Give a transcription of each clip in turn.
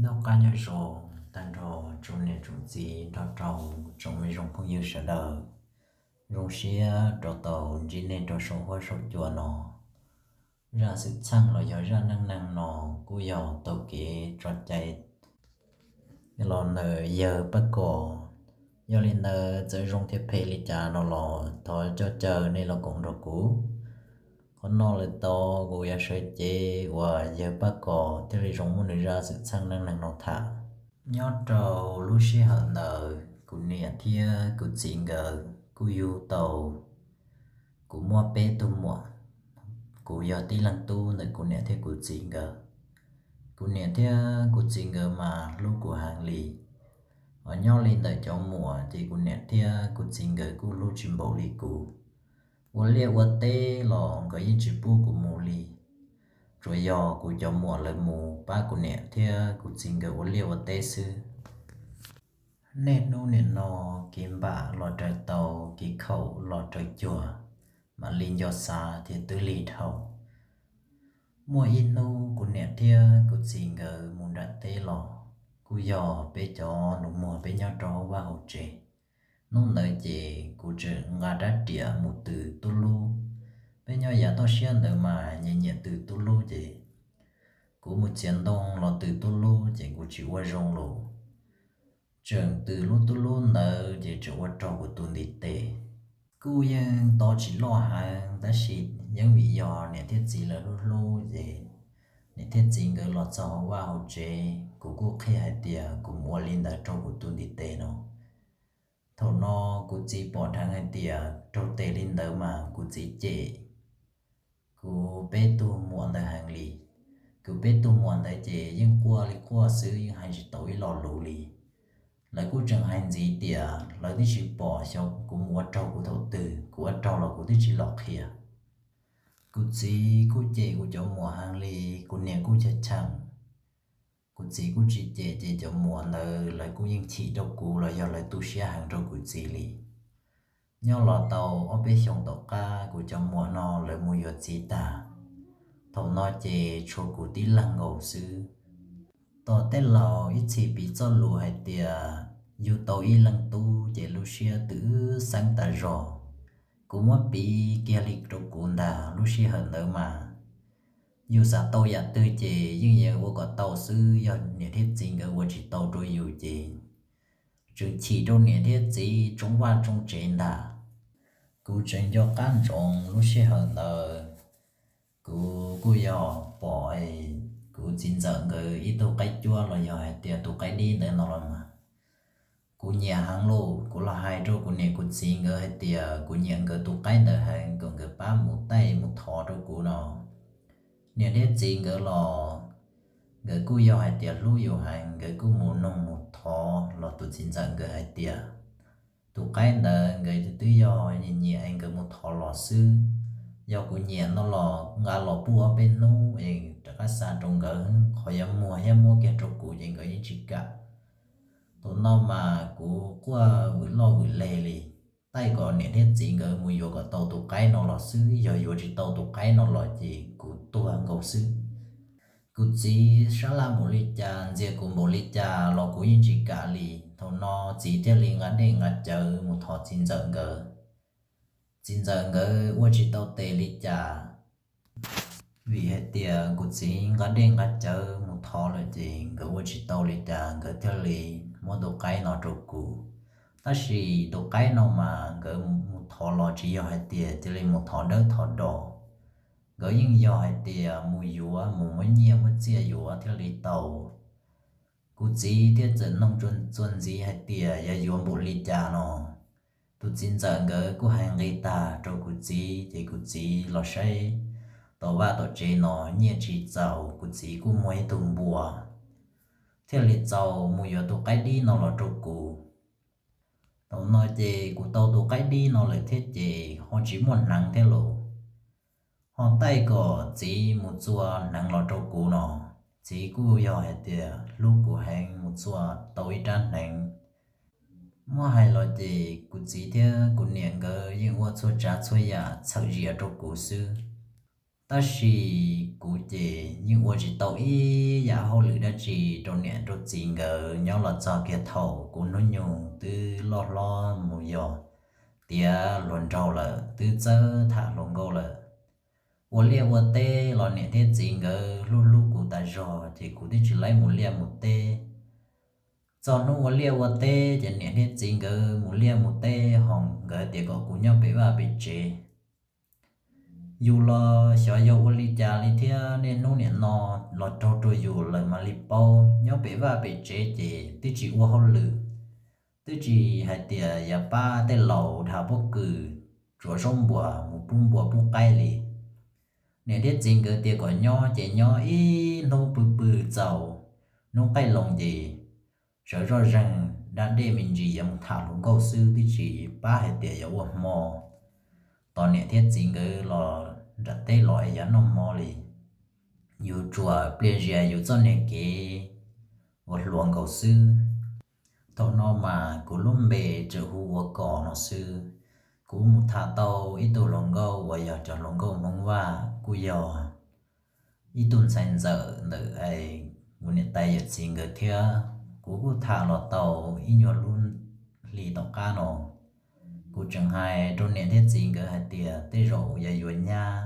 Noj qab nyob zoo tag nrho tsoom niam tsoom txiv nrog rau tsoom me zoo phooj ywg sawv daws. Zoo siab rau tau ntsib nej rau saum huab saum cua no. Zaj xwm txheej los yog zaj neej neeg no kuj yog tau kev tso cai los ntawm yawg Paj Kos. Yog li ntawd txawm zoo thiab phem li cas no los thov coj caw nej los koom nrog kuv. Qhov no lawm tau kuv yuav sawv cev uas yawg Paj Kos thiaj li zoo muaj nws zaj xwm txheej neej neeg no tham. Nyob rau lub sij hawm ntawd kuv niam thiab kuv txiv nkawd kuj yug tau kuv muaj peb tug muam. Kuv yog tib leeg tub ntawm kuv niam thiab kuv txiv nkawd. Kuv niam thiab kuv txiv nkawd mas hlub kuv heev li. Ho nyob li ntawm cov muam ces kuv niam thiab kuv txiv nkawd kuj hlub tsis npaum li kuv. Ua liaj ua teb los nkawd yeej tsis pub kuv mus li. Tsuas yog kuv cov muam lawv mus pab kuv niam thiab kuv txiv nkawd ua liaj ua teb xwb. Niaj hnub nim no kev npam los raws tau, kev khaum los raws cuag, mam li nco xav thiab twb lig dhau. Muaj ib hnub kuv niam thiab kuv txiv nkawd mus nram teb los, kuj yog peb cov nus muag peb nyob rau hauv vaj hauv tsev. Hnub ntawd ces kuv tseem nqa rab riam mus tws tub lub. Peb nyob yav toj siab ntawd mas nyiam nyiam tws tub lub ces kuv mus txiav ntoo los tws tub lub ces kuv tsis ua zoo lus. Tseem tws lub tub lub ntawd ces tseem ua raug kuv tus ntiv tes. Kuj yeej to tsis loj heev tab sis yeej vim yog niam thiab txiv lawv hlub hlub ces niam thiab txiv nkawd los txog hauv vaj hauv tsev, kuv kuj qhia hais tias kuv mus ua li ntawd raug kuv tus ntiv tes no. Thaum no kuv txiv pom dheev hais tias raug tes li ntawd mas kuv txiv cem kuv peb tug muam ntawd heev li. Kuv peb tug muam ntawd ces yeej quaj li quaj xwb, yeej hais tsis tau ib lo lus li. Lawv kuj tseem hais ntxiv tias lawv twb tsis pom xyov kuv mus ua raug kuv thaum twg, kuv ua raug los kuv twb tsis los qhia. Kuv txiv kuj cem kuv cov muam heev li, kuv niam kuj cheem cheem. Kuv txiv kuj tsis cem ces cov muam ntawd lawv kuj yeej chim rau kuv los yog lawv tu siab heev rau kuv txiv li. Nyob los tau ob peb xyoos tom qab kuv cov muam no lawv mus yuav txiv tag. Thaum no ces tshuav kuv tib leeg nkaus xwb. Tom tej laus ib txhis piv txoj lus hais tias yug tau ib leeg tub ces lub siab twb xeeb tas zog. Kuv muab piv kiag li rau kuv ntag, lub sij hawm ntawd mas yus xav tau yam twg ces yeej yuav ua kom tau xwb, yog niam thiab txiv nkawd ua tsis tau rau yus ces tseem chim rau niam thiab txiv tsoo vaj tsoo tsev ntag. Kuv tseem nco qab ntsoov lub sij hawm ntawd, kuv kuj yog pom kuv txiv ntxawm nkawd ib tug qaib cuab los yog hais tias tus qaib dib ntawd no los mas kuv nyiam heev lauj. Kuv los hais rau kuv niam kuv txiv nkawd hais tias kuv nyiam nkawd tus qaib ntawd heev, kom nkawd pab mus taij mus thov rau kuv no. Niam thiab txiv nkawd los nkawd kuj yog hais tias hlub yus heev, nkawd kuj mus nug mus thov los tus txiv ntxawm nkawd hais tias tus qaib ntawd nkawd twb yog nyiam nyiam es nkawd mus thov los xwb. Yog kuv nyiam no los nqa los pub ob peb hnub es rov qab xa rau nkawd, qhov yuav muag thiab muab kiag rau kuv ces nkawd yeej tsis kam. Thaum no mas kuv quaj vwm loj vwm leg li, taij kom niam thiab txiv nkawd mus yuav kom tau tus qaib no los xwb, yog yuav tsis tau tus qaib no los ces kuv tuag nkaus xwb. Kuv txiv sab laj npaum li cas, ntxias kuv npaum li cas los kuv yeej tsis kam li. Thaum no txiv thiaj li nqa dej nqa cawv mus thov txiv ntxawm nkawd. Txiv ntxawm nkawd ua tsis tau tes li cas, vim hais tias kuv txiv nqa dej nqa cawv mus thov lawm ces nkawd ua tsis tau li cas, nkawd thiaj li muab tus qaib no rau kuv. Tab sis tus qaib no mas nkawd mus thov los tsis yog hais tias cia li mus thov dawb thov do. Nkawd yeej yog hais tias mus yuav, mus muab nyiaj muab txiaj yuav thiaj li tau. Kuv txiv thiaj txawm noog txuas ntxiv hais tias yog yuav npaum li cas no. Tus txiv ntxawm nkawd kuj hais nqi tag rau kuv txiv ces kuv txiv los saib tom vaj tom tsev no nyiaj tsis txaus, kuv txiv kuj muag ib tug npua thiaj li txaus mus yuav tus qaib dib no los rau kuv. Thaum no ces kuv tau tus qaib dib no lawm thiab ces ho tsis muaj hneev thiab lauj. Ho taij kom txiv mus txua hneev los rau kuv no. Txiv kuj yog hais tias hlub kuv heev, mus txua tau ib rab hneev. Muab hais los ces kuv txiv thiab kuv niam nkawd yeej ua txhua tsav txhua yam txhawm zias rau kuv xwb. Tab sis kuv ces yeej ua tsis tau ib yam hauj lwm dab tsi rau niam rau txiv nkawd nyob los txog kiag thaum kuv hnub nyoog twb loj hlob mus yog tiav hluas nraug lawm, twb txawj tham hluas nkauj lawm. Ua liaj ua teb los niam thiab txiv nkawd hlub hlub kuv tas zog, ces kuv twb tsis laib mus liaj mus teb. Txog hnub ua liaj ua teb ces niam thiab txiv nkawd mus liaj mus teb, ho nkawd tias kom kuv nyob pem vaj pem tsev. Yus los xyov yog ua li cas li thiab, niaj hnub niam no los raug rau yus lawm mam li paub. Nyob pem vaj pem tsev ces twb tsis ua hauj lwm, twb tsis hais tias yuav pab tej laus dhau pob kws, tsuav zaub npua mus pub npua pub qaib li. Niam thiab txiv nkawd tias kom nyob ces nyob ib hnub pw pw txaus, hnub qaij loo ces sawv zoj zeeg da dej me ntsis yuav mus tham hluas nkauj xwb, twb tsis pab hais tias yuav ua hmo tos niam thiab txiv nkawd los nram teb los es yuav noj hmo li. Yus tsuas pliag zias yus txoj niag kev ua hluas nkaus xwb. Thaum no mas kuv lub npe tseem hu ua Kos no xwb. Kuv mus tham tau ib tug hluas nkauj uas yog cov hluas nkauj Hmoob Vaj, kuj yog ib tug ntxhais ntxawm ntawm kuv niam tais yawm txiv nkawd thiab. Kuv kuj tham los tau ib nyuag lub hli tom qab no, kuv tseem hais rau niam thiab txiv nkawd hais tias tej zaum yog yuav nyab.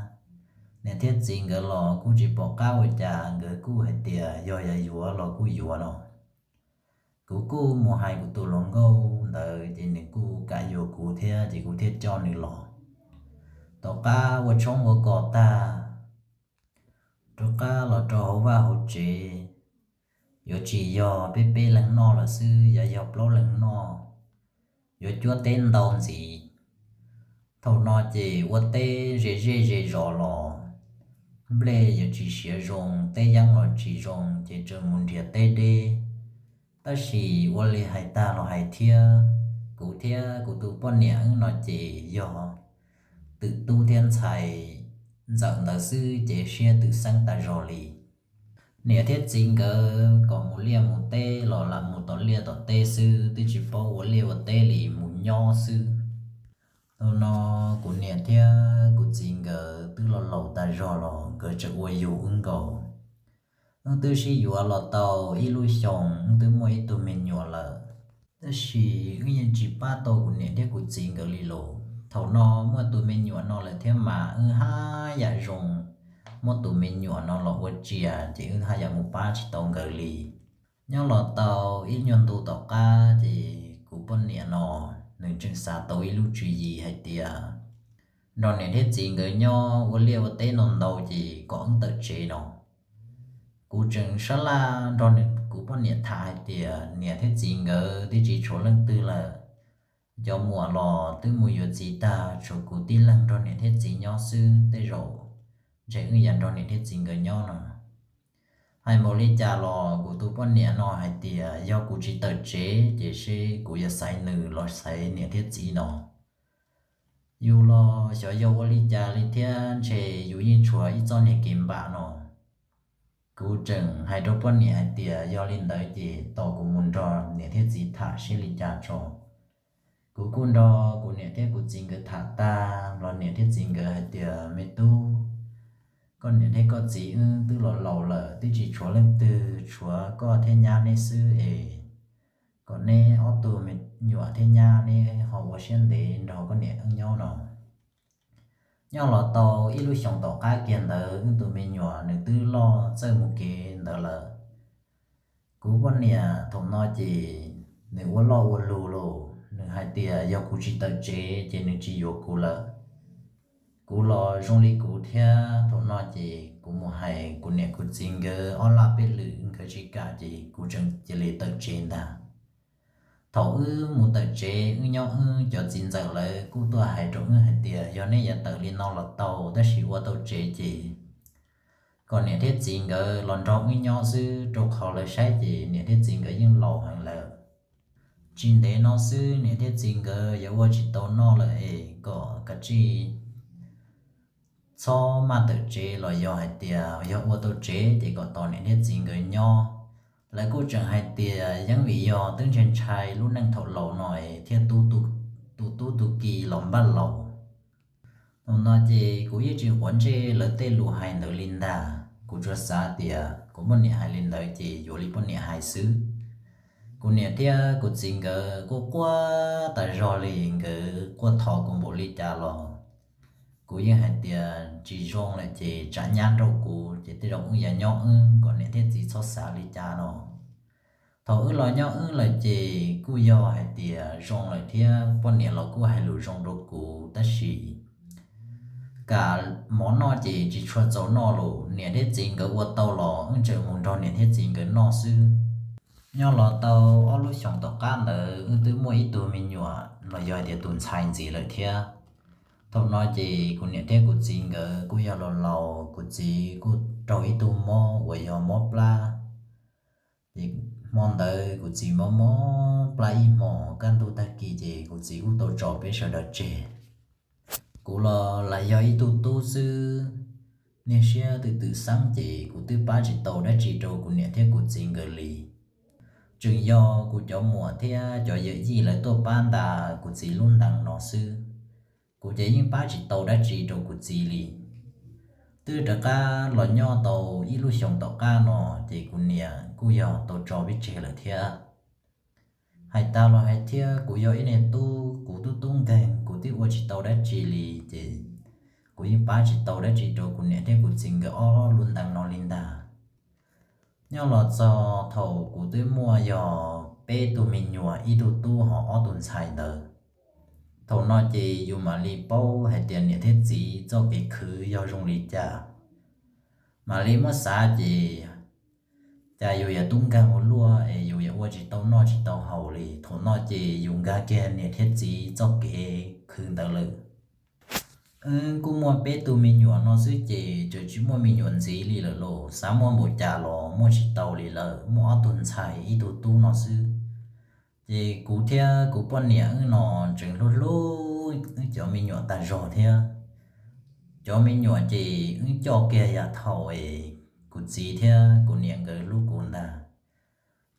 Niam thiab txiv nkawd los kuj tsis pom qab ua cas, nkawd kuj hais tias yog yuav yuav los kuj yuav no. Kuv kuj mus hais kuv tus hluas nkauj ntawd ces nws kuj kam yuav kuv thiab, ces kuv thiaj coj nws los. Tom qab ua tshoob ua kos tag, rov qab los rau hauv vaj hauv tsev, yuav tsis yog peb peb leeg noj lawm xwb, yuav yog plaub leeg noj, yuav cuab teb ntau ntxiv. Thaum no ces ua teb ze zej ze zos los nplej yuav tsis siav zoo, teb yeeb los tsis zoo, ces tseem mus nrhiav teb deb. Tab sis ua li hais tag los hais thiab, kuv thiab kuv tus poj niam wb no ces yog twm tub thiab ntxhais ntxawm ntawd xwb ces siab twm xeeb tas zog li. Niam thiab txiv nkawd kom mus liaj mus teb los lam mus tom liaj tom teb xwb, twb tsis paub ua liaj ua teb li, mus nyob xwb. Thaum no kuv niam thiab kuv txiv nkawd twb los laus tas zog los nkawd tseem ua yus wb nkaus. Wb twb sib yuav los tau ib lub xyoos, wb twb muaj ib tug me nyuam lawm. Tab sis wb yeej tsis pab tau kuv niam thiab kuv txiv nkawd li los. Thaum no muaj tus me nyuam no lawm thiab mas wb haj yam zoo muab tus me nyuam no los ua tsiaj, ces wb haj yam mus pab tsis tau nkawd li. Nyob los tau ib nyuag ntu tom qab ces kuv poj niam no nws tseem xav tau ib lub tswv yim hais tias nrog niam thiab txiv nkawd nyob ua liaj ua teb no ntau ces kom wb tawm tsev no. Kuv tseem sab laj nrog nws, kuv poj niam tham hais tias niam thiab txiv nkawd twb tsis tshuav leej twg lawm, cov muam los twb mus yuav txiv tag, tshuav kuv tib leeg nrog niam thiab txiv nyob xwb, tej zaum ntshe wb yuav nrog niam thiab txiv nkawd nyob no. Hais npaum li cas los kuv tus poj niam no hais tias yog kuv tsis tawm tsev ces seb kuv yuav xaiv nws los xaiv niam thiab txiv no. Yus los xyov yog ua li cas li thiab, ntshe yus yeej tshuav ib txoj niag kev npam no. Kuv tseem hais rau poj niam hais tias yog li ntawd ces tos kuv mus nrog niam thiab txiv tham seb li cas tso. Kuv kuj nrog kuv niam thiab kuv txiv nkawd tham tag los niam thiab txiv nkawd hais tias me tub, koj niam thiab koj txiv wb twb los laus lawm, twb tsis tshuav leej twg, tshuav koj thiab nyab neb xwb es kom neb ob tug me nyuam thiab nyab neb ho ua siab ntev nrog koj niam wb nyob no. Nyob los tau ib lub xyoos tom qab kiag ntawd wb tus me nyuam nws twb loj txawj mus kev ntawd lawm. Kuv poj niam thaum no ces nws ua loj ua lus los nws hais tias yog kuv tsis tawm tsev ces nws tsis yuav kuv lawm. Kuv los zoo li kuv thiab, thaum no ces kuv mus hais kuv niam kuv txiv nkawd ob laj peb lwm nkawd tsis kam ces kuv tseem cia li tawm tsev ntag. Thaum wb mus tawm tsev wb nyob wb cov txiv ntxawm lawv kuj tuaj hais rau wb hais tias yog neb yuav tawm li no los tau, tab sis ua tau tsev ces kom niam thiab txiv nkawd los nrog wb nyob xwb, rau qhov lawv saib ces niam thiab txiv nkawd yeej laus heev lawm. Tsis ntev no xwb niam thiab txiv nkawd yuav ua tsis tau noj lawm es kom kav tsij txhob maj tawm tsev los yog hais tias yog ua tau tsev ces kom tos niam thiab txiv nkawd nyob. Lawv kuj tseem hais tias yeej vim yog twb ntshai ntshai lub neej thaum laus no es thiaj tu tub tu ki los npaj laus. Thaum no ces kuv yeej tsis quav ntsej lawv tej lus hais ntawd li ntag, kuv tsuas xav tias kuv poj niam hais li ntawd ces yuav li poj niam hais xwb. Kuv niam thiab kuv txiv nkawd quaj quaj tas zog li, nkawd quaj thov kuv npaum li cas los kuv yeej hais tias tsis zoo lawm ces tsam nyab nrauj kuv ces tej zaum wb yuav nyob wb kom niam thiab txiv txhob xav li cas no. Thaum wb los nyob wb lawm ces kuj yog hais tias zoo lawm thiab poj niam los kuj hais lus zoo rau kuv, tab sis kam mov noj ces tsis tshua txaus noj lus, niam thiab txiv nkawd ua tau los wb tseem mus nrog niam thiab txiv nkawd noj xwb. Nyob los tau ob lub xyoos tom qab ntawd wb twb muaj ib tug me nyuam los yog hais tias tus ntxhais ntxiv lawm thiab. Thaum no ces kuv niam thiab kuv txiv nkawd kuj yog laus laus, kuv txiv kuj raug ib tug mob uas yog mob plab. Ces hmo ntawd kuv txiv mob mob plab ib hmos, kaj ntug tag kis ces kuv txiv kuj tau tso peb sawv daws tseg. Kuv los lam yog ib tug tub xwb, niaj siab twm twm xeeb ces kuv twb pab tsis tau dab tsi rau kuv niam thiab kuv txiv nkawd li. Tseem yog kuv cov muam thiab cov yawm yij lawv tuaj pab ntas kuv txiv lub ntees no xwb, kuv ces yeej pab tsis tau dab tsi rau kuv txiv li. Twb rov qab los nyob tau ib lub xyoos tom qab no ces kuv niam kuj yog tau tso peb tseg lawm thiab. Hais tas los hais thiab, kuv yog ib niag tub, kuv tub tub nkeeg, kuv twb ua tsis tau dab tsi li ces kuv yeej pab tsis tau dab tsi rau kuv niam thiab kuv txiv nkawd ob lub ntees no li ntag. Nyob los txog thaum kuv twb muaj yog peb tug me nyuam, ib tug tub ho ob tug ntxhais ntawd, thaum no ces yus mam li paub hais tias niam thiab txiv txoj kev khwv yog zoo li cas. Mam li muab xav ces cas yus yog tub nkeeg ua luaj es yus yog ua tsis tau noj tsis tau haus li. Thaum no ces yus nkag kiag niam thiab txiv txoj kev khwv ntawd lawm. Wb kuj muaj peb tug me nyuam no xwb ces tseem tsis muaj me nyuam ntxiv li lawm los xav muaj npaum cas los muaj tsis tau li lawm, muaj ob tug ntxhais ib tug tub no xwb. Ces kuv thiab kuv poj niam wb no tseem hlub hlub wb cov me nyuam tag zog thiab. Cov me nyuam ces wb coj kiag yam thaum es kuv txiv thiab kuv niam nkawd hlub kuv ntag.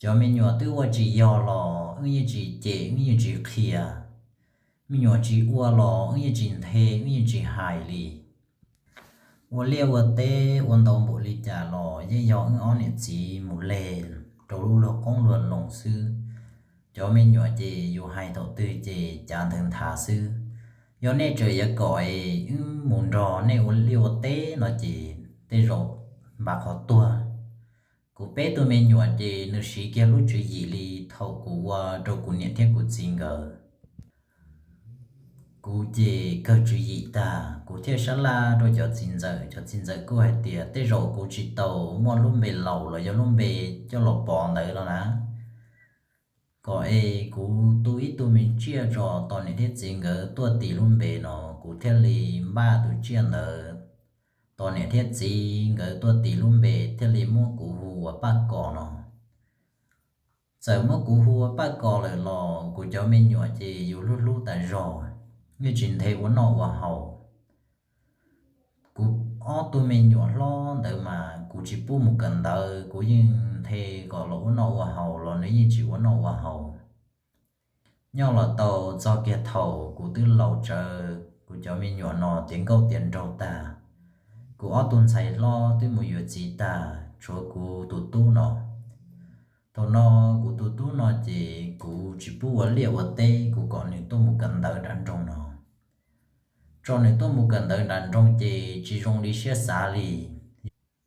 Cov me nyuam twb ua tsis yog los wb yeej tsis cem, wb yeej tsis qhia. Me nyuam tsis ua los wb yeej tsis nthe, wb yeej tsis hais li. Ua liaj ua teb ua ntau npaum li cas los yeej yog wb ob niam txiv mus leg rau lub luag qoob luag loo xwb. Cov me nyuam ces yus hais thaum twg ces cav ntawd nthav xwb. Yog nej tseem yuav kom es wb mus nrog nej ua liaj ua teb no ces tej zaum npam qhov tuag. Kuv peb tug me nyuam ces nws siv kiag lub tswv yim li thaum kuv ua rau kuv niam thiab kuv txiv nkawd. Kuv ces kawg tswv yim tag, kuv thiaj sab laj rau cov txiv ntxawm, cov txiv ntxawm kuj hais tias tej zaum kuv tsis tau muaj lub npe laus los yog lub npe coj los pov ntawd los na, kom es kuv tu ib tug me tsiaj tso tos niam thiab txiv nkawd tuaj tis lub npe no, kuv thiaj li npaj tus tsiaj ntawd tos niam thiab txiv nkawd tuaj tis lub npe thiaj li muab kuv hu ua Paj Kos no. Txawm muab kuv hu ua Paj Kos lawm los kuv cov me nyuam ces yus hlub hlub tas zog, yeej tsis nthe ua noj ua haus. Kuv ob tug me nyuam hlob ntawd mas kuv tsis pub mus kawm ntawv, kuv yeej nthe kom los ua noj ua haus los nws yeej tsis ua noj ua haus. Nyob los tau txog kiag thaum kuv twb laus tsawv, kuv cov me nyuam no tiav nkauj tiav nraug tag, kuv ob tug ntxhais hlob twb mus yuav txiv tag, tshuav kuv tus tub no. Thaum no kuv tus tub no ces kuv tsis pub ua liaj ua teb, kuv kom nws tuaj mus kawm ntawv nram nroog no. Tso nws tuaj mus kawm ntawv nram nroog ces tsis zoo li siab xav li.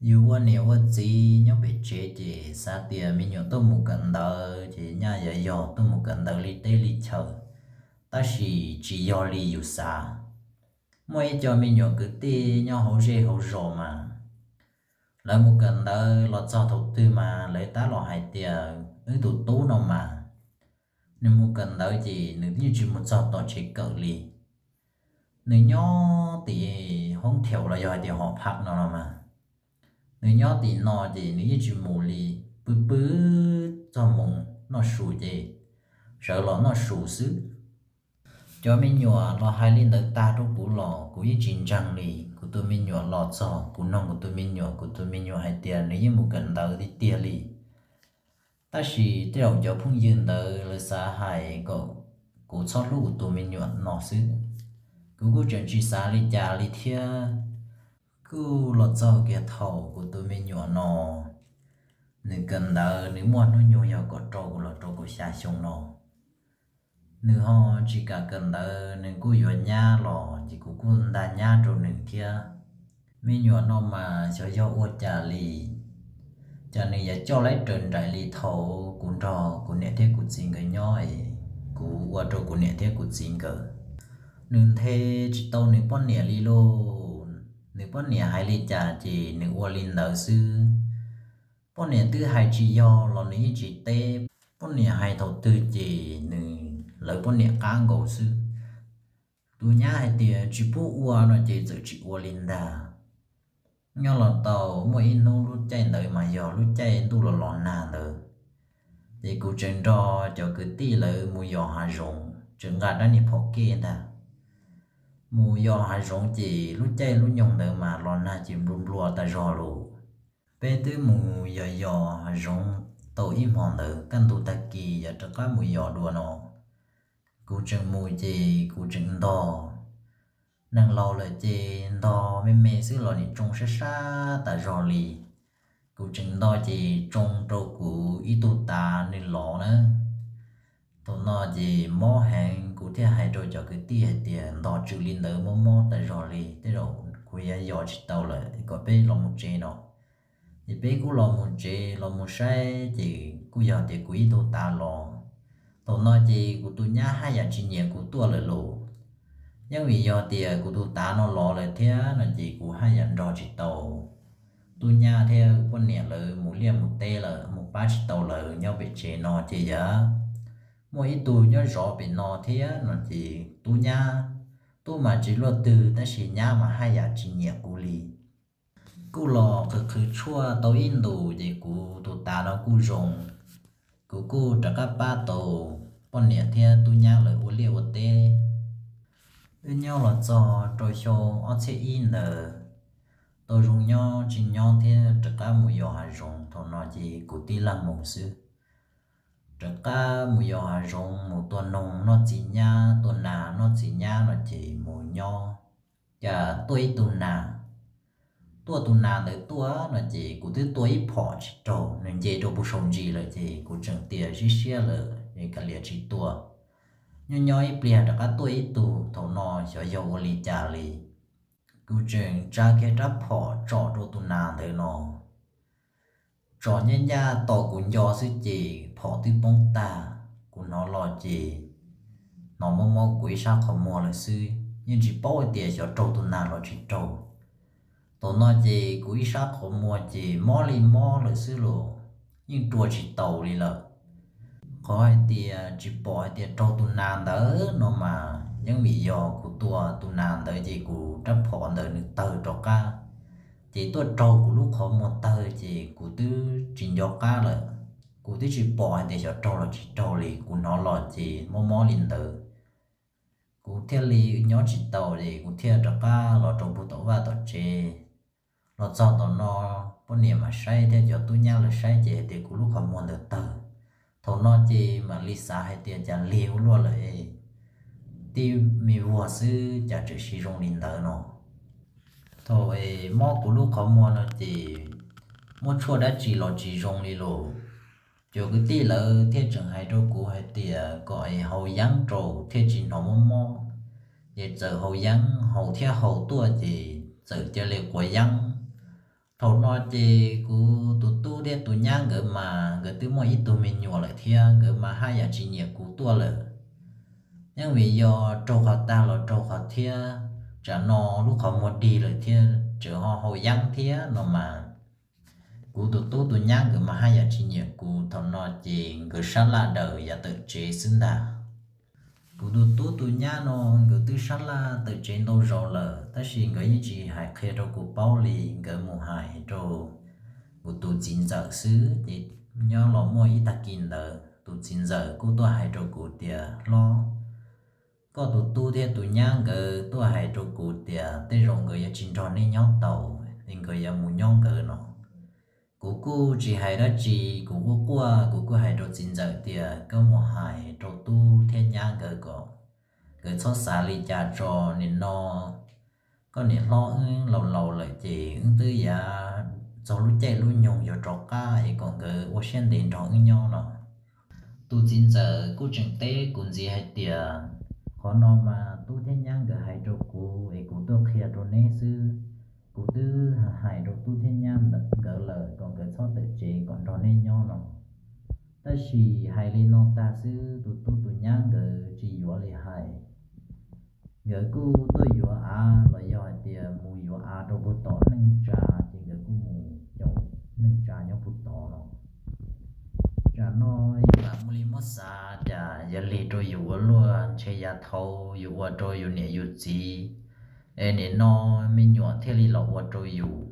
Yus ua niam ua txiv nyob pem tsev ces xav tias me nyuam tuaj mus kawm ntawv ces nyaj yuav yog tuaj mus kawm ntawv li teb li chaw, tab sis tsis yog li yus xav. Muaj ib co me nyuam kwv tij nyob hauv zej hauv zos mas lawv mus kawm ntawv los txog thaum twg mas lawv tab los hais tias wb tus tub no mas nws mus kawm ntawv ces nws yeej tsis mus txog tom tsev kawm li. Nws nyob tim hoob thiaum los yog hais tias hom phaj no no mas, nws nyob tim no ces nws yeej tsis mus li, pw pw txog mus noj su ces sawv los noj su xwb. Cov me nyuam los hais li ntawd tag rau kuv los kuv yeej tsis ntseeg li. Kuv tus me nyuam los txog kuv noog kuv tus me nyuam, kuv tus me nyuam hais tias nws yeej mus kawm ntawv tiag tiag li. Tab sis tej zaum cov phooj ywg ntawd lawv xav hais kom kuv txhob hlub kuv tus me nyuam no xwb. Kuv kuj tseem tsis xav li cas li thiab. Kuj los txog kiag thaum kuv tus me nyuam no, nws kawm ntawv nws muaj hnub nyoog yog kaum rau los rau kaum xya xyoo no. Nws ho tsis kam kawm ntawv, nws kuj yuav nyab los ces kuv kuj nta nyab rau nws thiab. Me nyuam no mas xyov yog ua cas li, cas nws yuav coj laib raws nraim li thaum kuv nrog kuv niam thiab kuv txiv nkawd nyob es kuv ua rau kuv niam thiab kuv txiv nkawd. Nws nthe tsis tau nws poj niam li lauj. Nws poj niam hais li cas ces nws ua li ntawd xwb. Poj niam twb hais tsis yog los nws yeej tsis teb. Poj niam hais thaum twg ces nws, lawv poj niam qab nkaus xwb. Tus nyab hais tias tsis pub ua no ces txawm tsis ua li ntag. Nyob los tau muaj ib hnub, lub caij ntawd mas yog lub caij ntuj los los nag ntawd, ces kuv tseem nrog cov kwv tij lawv mus yos hav zoov, tseem nqa dab niag phom kej ntag. Mus yos hav zoov ces lub caij lub nyoog ntawd mas los nag ces nplua nplua tas zog lawm. Peb twb mus yos yos hav zoov tau ib hmos ntawd, kaj ntug tag kis yuav rov qab mus yos dua no, kuv tseem mus ces kuv tseem ntog. Neeg laus lawm ces ntog me me xwb los nim tsoo sab sab tas zog li. Kuv tseem ntog ces tsoo rau kuv ib tug tav nws lov na. Thaum no ces mob heev, kuv thiaj hais rau cov kwv tij hais tias ntog tswm li ntawd mob mob tas zog li, tej zaum kuv yuav yos tsis tau lawm, kom peb los mus tsev no. Ces peb kuj los mus tsev, los mus saib ces kuj yog tias kuv ib tug tav lov. Thaum no ces kuv tus nyab haj yam tsis nyiam kuv tuaj lawm lauj. Yeej vim yog tias kuv tus tav no lov lawm thiab no ces kuv haj yam nrog tsis tau tub nyab thiab poj niam lawv mus liaj mus teb lawm, mus pab tsis tau lawv nyob pem tsev no ces yog muaj ib tug nyob zov pem no thiab no ces tub nyab, tub mas tsis luaj twg tab sis nyab mas haj yam tsis nyiam kuv li. Kuj los qhwv qhwv tshuaj tau ib ntus ces kuv tus tav no kuj zoo. Kuv kuj rov qab pab tau poj niam thiab tub nyab lawv ua liaj ua teb. Wb nyob los txog rau xyoo ob txhiab ib ntawd, tau zoo nyob tsis nyob thiab rov qab mus yos hav zoov, thaum no ces kuv tib leeg mus xwb. Rov qab mus yos hav zoov mus tua noog noj txiv nyab, tua nas noj txiv nyab no ces mus nyob, cas tuaj ib tug nas. Tuaj tus nas ntawd tuaj no ces kuv twb tua ib phom tsis raug, nws nce rau puag saum ntsis lawm ces kuv tseem tias sib siab lawm es kav liam tsis tua. Nyob nyob ib pliag rov qab tuaj ib tug, thaum no xyov yog ua li cas li, kuv tseem tsa kiag rab phom tsom rau tus nas ntawd no, tsom ncaj ncaj tos kuv nco xwb ces phom twb poob tag. Kuv hnov los ces hnov mob mob kuv ib sab qhov muag lawm xwb, yeej tsis paub hais tias xyov raug tus nas los tsis raug. Thaum no ces kuv ib sab qhov muag ces mob li mob lawm xwb los yeej rua tsis taus li lawm. Qhov hais tias tsis pom hais tias raug tus nas ntawd no mas yeej vim yog kuv tua tus nas ntawd ces kuv rab phom ntawd nws tawg rov qab, ces tuaj raug kuv lub qhov muag tawg ces kuv twb tsis nco qab lawm. Kuv twb tsis pom hais tias xyov raug los tsis raug li, kuv hnov los ces mob mob li ntawd. Kuv thiaj li nyob tsis tau ces kuv thiaj rov qab los rau puag tom vaj tom tsev. Los txog tom no, poj niam mam saib thiab cov tub nyab lawv saib ces hais tias kuv lub qhov muag ntawd tawg. Thaum no ces mam li xav hais tias cas lig ua luaj lawm, tib me vuag xwb cas tseem siv zoo li ntawd no. Thaum es mob kuv lub qhov muag no ces muab tshuaj dab tsi los tsis zoo li los. Cov kwv tij lawv thiaj tseem hais rau kuv hais tias kom es haus yeeb rau thiaj tsis hnov mob mob. Ces txawm haus yeeb, haus thiab haus tuaj ces txawm cia li quav yeeb. Thaum no ces kuv tus tub thiab tus nyab nkawd mas nkawd twb muaj ib tug me nyuam lawm thiab, nkawd mas haj yam tsis nyiam kuv tuaj lawm. Yeej vim yog raug qhov tag los raug qhov thiab, tsam no lub qhov muag dig lawm thiab tseem ho haus yeeb thiab no mas. Kuv tus tub tus nyab nkawd mas haj yam tsis nyiam kuv, thaum no ces nkawd sab laj daws yav tawm tsev xwb ntag. Kuv tus tub tus nyab no nkawd twb sab laj tawm tsev ntau zaus lawm, tab sis nkawd yeej tsis hais qhia rau kuv paub li, nkawd mus hais rau kuv tus txiv ntxawm xwb. Ces nyob los muaj ib tag kis ntawd tus txiv ntxawm kuj tuaj hais rau kuv tias, Hlob, koj tus tub thiab tus nyab nkawd tuaj hais rau kuv tias tej zaum nkawd yuav tsis nrog nej nyob tau, es nkawd yuav mus nyob nkawd no. Kuv kuj tsis hais dab tsi, kuv kuj quaj, kuv kuj hais rau txiv ntxawm tias, Koj mus hais rau tub thiab nyab nkawd kom nkawd txhob xav li cas tso. Nim no koj niam hlob wb laus laus lawm ces wb twb yav txog lub caij lub nyoog yuav rov qab es kom nkawd ua siab ntev nrog wb nyob no. Tus txiv ntxawm kuj tseem teb kuv ntxiv hais tias, qhov no mas tub thiab nyab nkawd hais rau kuv es kuv tuaj qhia rau neb xwb. Kuv twb hais rau tub thiab nyab nkawd lawm kom nkawd txhob tawm tsev kom nrog neb nyob no. Tab sis hais li no tag xwb tus tub tus nyab nkawd tsis yuav li hais. Nkawd kuj tuaj yuav av los yog hais tias mus yuav av rau puag tom neej tsa, ces nkawd kuj mus caum neej tsa nyob puag tod no. Tsam no yus lam muaj li muab xav cas yog lig rau yus ua luaj, ntshe yav thaud yus ua rau yus niam yus txiv, es nim no me nyuam thiaj li los ua rau yus.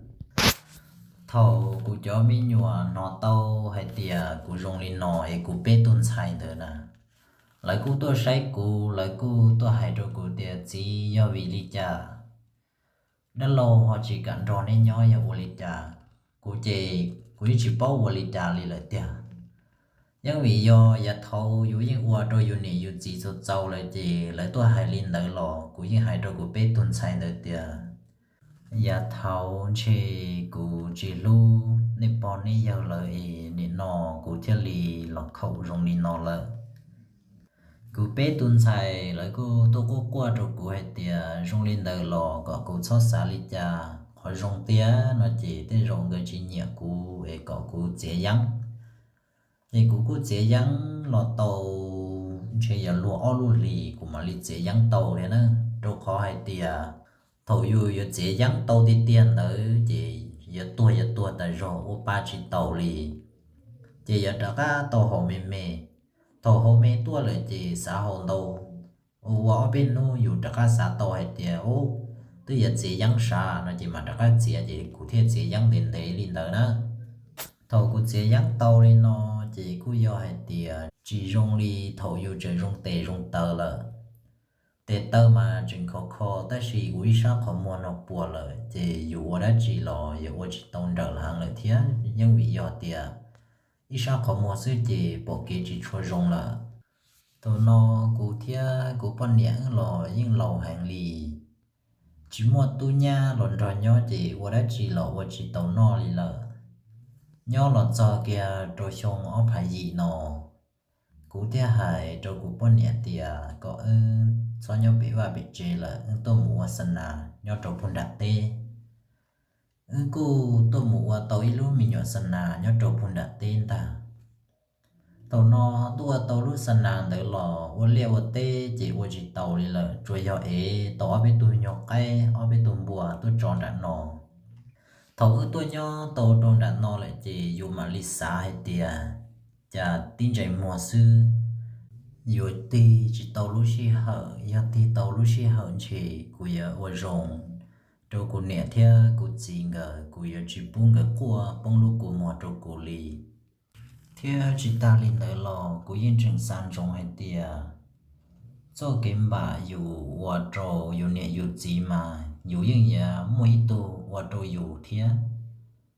Thaum kuv cov me nyuam hnov tau hais tias kuv zoo li no es kuv peb tug ntxhais ntawd na, lawv kuj tuaj saib kuv, lawv kuj tuaj hais rau kuv tias, txiv, yog vim li cas dab laug ho tsis kam nrog neb nyob yog ua li cas? Kuv ces kuv yeej tsis paub ua li cas li lawm tiag. Yeej vim yog yav thaud yus yeej ua rau yus niam yus txiv txaus txaus lawm ces lawv tuaj hais li ntawd los kuv yeej hais rau kuv peb tug ntxhais ntawd tias, yav thaud ntshe kuv tsis hlub nej pog nej yawg lawm es nim no kuv thiaj li los khaum zoo li no lawm. Kuv peb tus ntxhais lawv kuj tuaj quaj quaj rau kuv hais tias zoo li ntawd los kom kuv txhob xav li cas, qhov zoo tiag no ces tej zaum nkawd tsis nyiam kuv es kom kuv txiav yeeb. Es kuv kuj txiav yeeb los tau ntshe yuav luag ob lub hlis kuv mam li txiav yeeb tau thiab na, rau qhov hais tias thaum yus yuav txiav yeeb tau tiag tiag ntawd ces yuav tuag yuav tuag tas zog ua pa tsis taus li, ces yuav rov qab tau haus me me. Thaum haus me tuaj lawm ces xav haus ntau, ua ua ob peb hnub yus rov qab xav tau hais tias, u, twb yuav txiav yeeb sav no ces mam rov qab txiav, ces kuv thiaj txiav yeeb ntev ntev li ntawd na. Thaum kuv txiav yeeb tau li no ces kuj yog hais tias tsis zoo li thaum yus tseem zoo tes zoo taw lawm. Tes taw mas tseem khov kho tab sis kuv ib sab qhov muag no puas lawm ces yus ua dab tsi los yuav ua tsis tau nrawm heev lawm thiab, yeej vim yog tias ib sab qhov muag xwb ces pom kev tsis tshua zoo lawm. Thaum no kuv thiab kuv poj niam wb los yeej laus heev li, tsis muaj tub nyab los nrog nyob ces ua dab tsi los ua tsis tau noj li lawm. Nyob los txog kiag rau xyoo ob phav yim no, kuv thiaj hais rau kuv poj niam tias kom wb txhob nyob pem vaj pem tsev lawm, wb tuaj mus ua xa nas nyob rau puag nram teb. Wb kuj tuaj mus ua tau ib lub me nyuam xa nas nyob rau puag nram teb ntag. Thaum no tuaj ua tau lub xa nas ntawd los ua liaj ua teb ces ua tsis taus li lawm, tsuas yog ev tau ob peb tug nyuag qaib ob peb tug npua tuaj tso nram no. Thaum wb tuaj nyob tau rau nram no lawm ces yus mam li xav hais tias, cas tib ntsais muag xwb, yuav tig tsis tau lub sij hawm, yog tig tau lub sij hawm ntshe kuv yuav ua zoo rau kuv niam thiab kuv txiv nkawd, kuv yuav tsis pub nkawd quaj poob lub kua muag rau kuv li. Thiab tsis tag li ntawd los kuv yeej tseem xav ntsoov hais tias txoj kev npam yus ua rau yus niam yus txiv mas yus yeej yuav muaj ib tug ua rau yus thiab.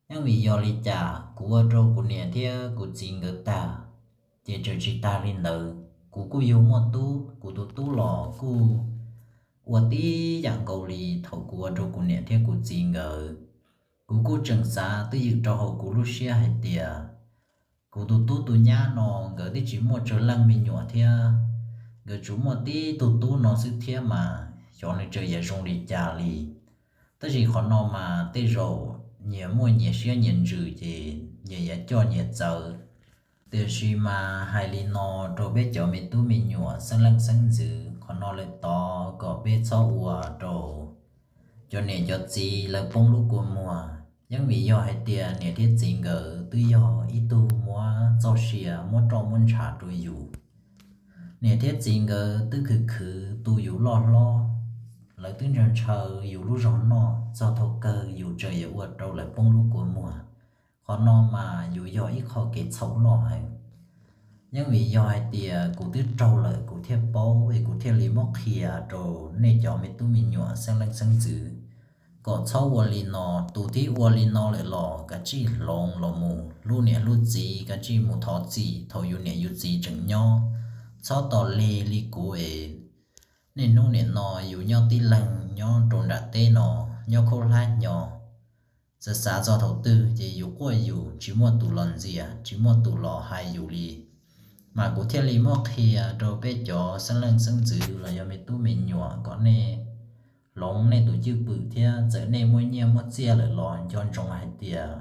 Yeej vim yog li cas kuv ua rau kuv niam thiab kuv txiv nkawd tag, ces tseem tsis tag li ntawd kuv kuj yug muaj tub, kuv tus tub los kuj ua tib yam nkaus li thaum kuv ua rau kuv niam thiab kuv txiv nkawd. Kuv kuj tseem xav twj ywm rau hauv kuv lub siab hais tias kuv tus tub tus nyab no nkawd twb tsis muaj tsawg leej me nyuam thiab, nkawd tsuas muaj tib tug tub no xwb thiab mas xyov nws tseem yuav zoo li cas li. Tab sis qhov no mas tej zaum nyias muaj nyias siab nyias ntsws ces nyias yuav coj nyias txawv. Tiam sis mas hais li no rau peb cov me tub me nyuam xeeb leej xeeb ntxwv, qhov no lawm tod kom peb txhob ua rau cov niam cov txiv lawv poob lub kua muag. Yeej vim yog hais tias niam thiab txiv nkawd twb yog ib tug muab txoj sia muab roj muab ntshav rau yus. Niam thiab txiv nkawd twb khwv khwv tu yus loj hlob, lawv twb ntshaw ntshaw yus lub zog noj, txog thaum kawg yus tseem yuav ua rau lawv poob lub kua muag. Qhov no mas yus yog ib qho kev txhaum loj heev. Yeej vim yog hais tias kuv twb raug lawm kuv thiaj paub es kuv thiaj li muab qhia rau nej cov me tub me nyuam xeeb leej xeeb ntxwv kom txhob ua li no. Tus twb ua li no lawm los kav tsij hloov los mus hlub niam hlub txiv, kav tsij mus thov txim thaum yus niam yus txiv tseem nyob. Txhob tos lig li kuv es Niaj hnub nim no yus nyob tib leeg nyob rau nram teb no, nyob khaub hlab hnyo, xav xav txog thaum twg ces yus quaj yus, tsis muaj tus los ntxias, tsis muaj tus los hais yus li. Mas kuv thiaj li muab qhia rau peb cov xeeb leej xeeb ntxwv los yog me tub me nyuam kom nej hloov nej tus cwj pwm thiab, txawm nej muaj nyiaj muaj txiaj lawm los nco ntsoov hais tias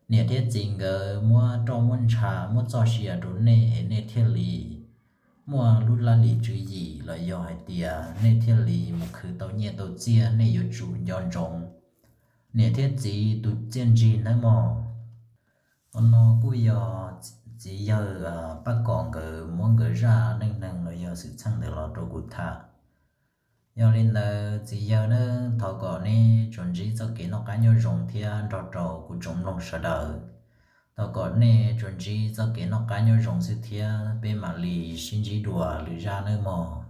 niam thiab txiv nkawd muab roj muab ntsha muab txoj sia rau nej es nej thiaj li muaj lub laj lim tswv yim los yog hais tias nej thiaj li mus khwv tau nyiaj tau txiaj, nej yuav tsum nco ntsoov niam thiab txiv tus txiaj ntsig nawb mog. Qhov no kuj yog txiv yawg Paj Kom nkawd muab nkawd zaj neej neeg los yog xwm txheej ntawd los rau kuv tham. Yog li ntawd txiv yawg nawb, thov kom neb tsuas ntsib txoj kev noj qab nyob zoo thiab nrog rau kuv tsoom mloog sawv daws. Thov kom nej tsuas ntsib txoj kev noj qab nyob zoo xwb thiab peb mam li sib ntsib dua lwm zaj nawb mog.